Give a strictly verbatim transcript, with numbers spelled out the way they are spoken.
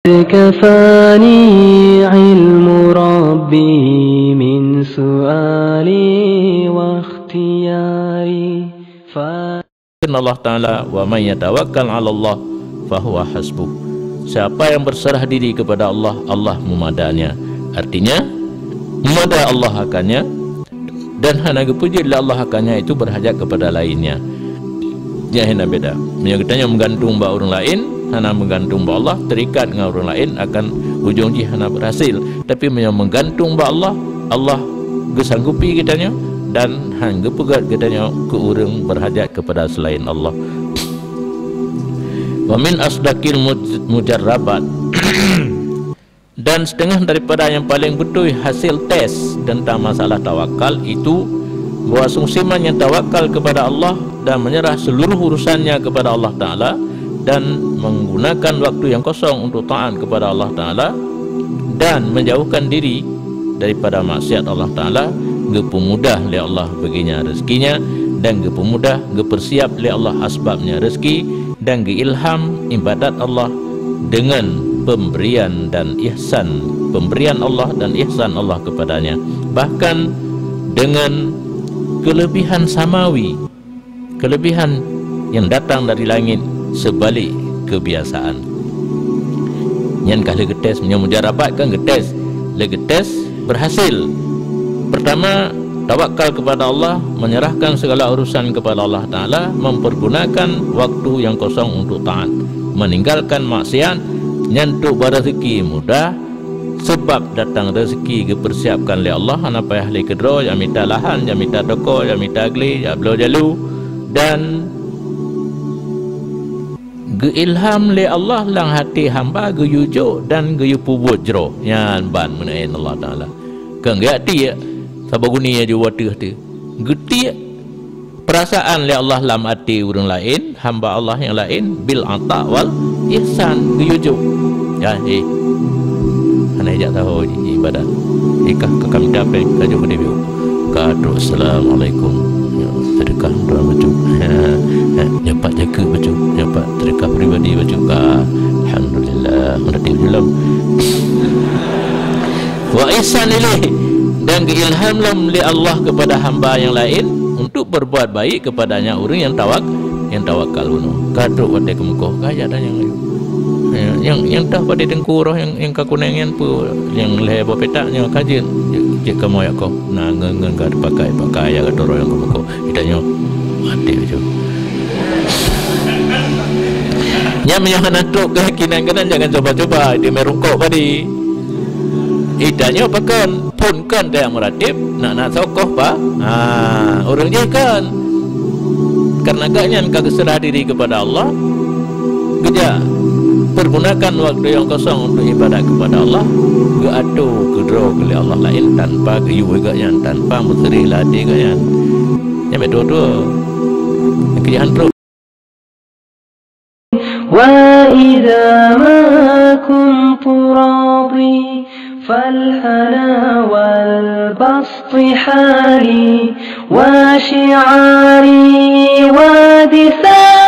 كفاني علم ربي من سؤالي واختياري. Firman Allah Ta'ala, "Wa man yatawakkal 'alallah fahuwa hasbuh." Siapa yang berserah diri kepada Allah, Allah memadanya. Artinya, memada Allah akannya, dan hana geupeujeuet lé Allah akannya itu berhajat kepada lainnya. Nyan hana beda. Meunyoe geutanyoe meugantung bak ureuëng laén, hana meugantung bak Allah, terikat ngon ureuëng laén, akan ujong jih hana berhasil. Tapi meunyoe meugantung bak Allah, Allah geusanggupi geutanyoe dan han geupeugét geutanyoe keu ureuëng berhajat kepada selain Allah. Wa min asdaqil muj-, mujarrabat. Dan setengah daripada yang paling beutôi hasil tes tentang masalah tawakal itu, bahwa sungsiman yang tawakal kepada Allah dan menyerah seluruh urusannya kepada Allah Ta'ala dan menggunakan waktu yang kosong untuk taat kepada Allah Ta'ala dan menjauhkan diri daripada maksiat Allah Ta'ala, geupeumudah lé Allah baginya rezekinya dan geupeumudah, geupersiap lé Allah asbabnya rezeki, dan geuilham ibadat Allah dengan pemberian dan ihsan, pemberian Allah dan ihsan Allah kepadanya, bahkan dengan kelebihan samawi, kelebihan yang datang dari langit sebalik kebiasaan. Nyan ka lheueh geutes, meunyoe mujarabat kan geutes, lheueh geutes berhasil. Pertama, tawakal kepada Allah, menyerahkan segala urusan kepada Allah Ta'ala, mempergunakan waktu yang kosong untuk taat, meninggalkan maksiat, nyan untuk berezeki mudah, sebab datang rezeki geupersiapkan lé Allah, hana payah lé keudroe, jak mita lahan, jak mita toko, jak mita glé, jak bloe jalu, dan geuilham lé Allah lam até hamba geuyue jok dan geuyue peubuet jroh. Nyan ban meunan Allah Ta'ala. Kon geujak tiek, saboh guni aju wateuh teuh. Geutiek perasaan lé Allah lam até ureuëng laén, hamba Allah nyang laén, bil ata wal ihsan, geuyue jok. Ya, eh. Hana jak saho ji ibadat. Eh, ka, ka, ka mita péng, ka jok keudéh biôh. Ka trok, "Assalamualaikum." Ya, sedekah dua bacut. Nyoe pat jakeuet bacut, nyoe pat sedekah pribadi bacut. Ka, alhamdulillah, meurati julom. Wa ihsan ilaih, dan geuilham lom lé Allah kepada hamba nyang laén untuk berbuat baik kepadanya ureuëng nyang tawak-, nyang tawakal bunoe. Ka trok watée keumeukoh, ka jak tanyong ayue. Nyang, nyang, nyang toh padé teungku roh nyang, nyang ka kuneng nyan peue, nyang lhée boh petak nyoe ka jeuet, jeuet, jeuet kamoe jak koh. Na ngon, ngon ka teupakai, pakai jak ka toroh nyang keumeukoh. Geutanyoe maté bacut. Nyan meunyoe hana trok keuyakinan keunan, jangan cuba-cuba, di mé rungkok padé. Geutanyoe pakon, phon kon tayang meuratéb, nak, nak sokoh pa? Ha, ureuëng jih kon. Karena gobnyan ka geuseurah diri kepada Allah, geujak pergunakan waktu nyang kosong untuk ibadat kepada Allah, geuatô keudroe lé Allah laén tanpa geuyue gobnyan, tanpa meuseurah lé até gobnyan. Nyang beutôi-beutôi. Nyang keu jihan trok. وإذا ما كنت راضي فالهنا والبسط حالي وشعاري ودفاعي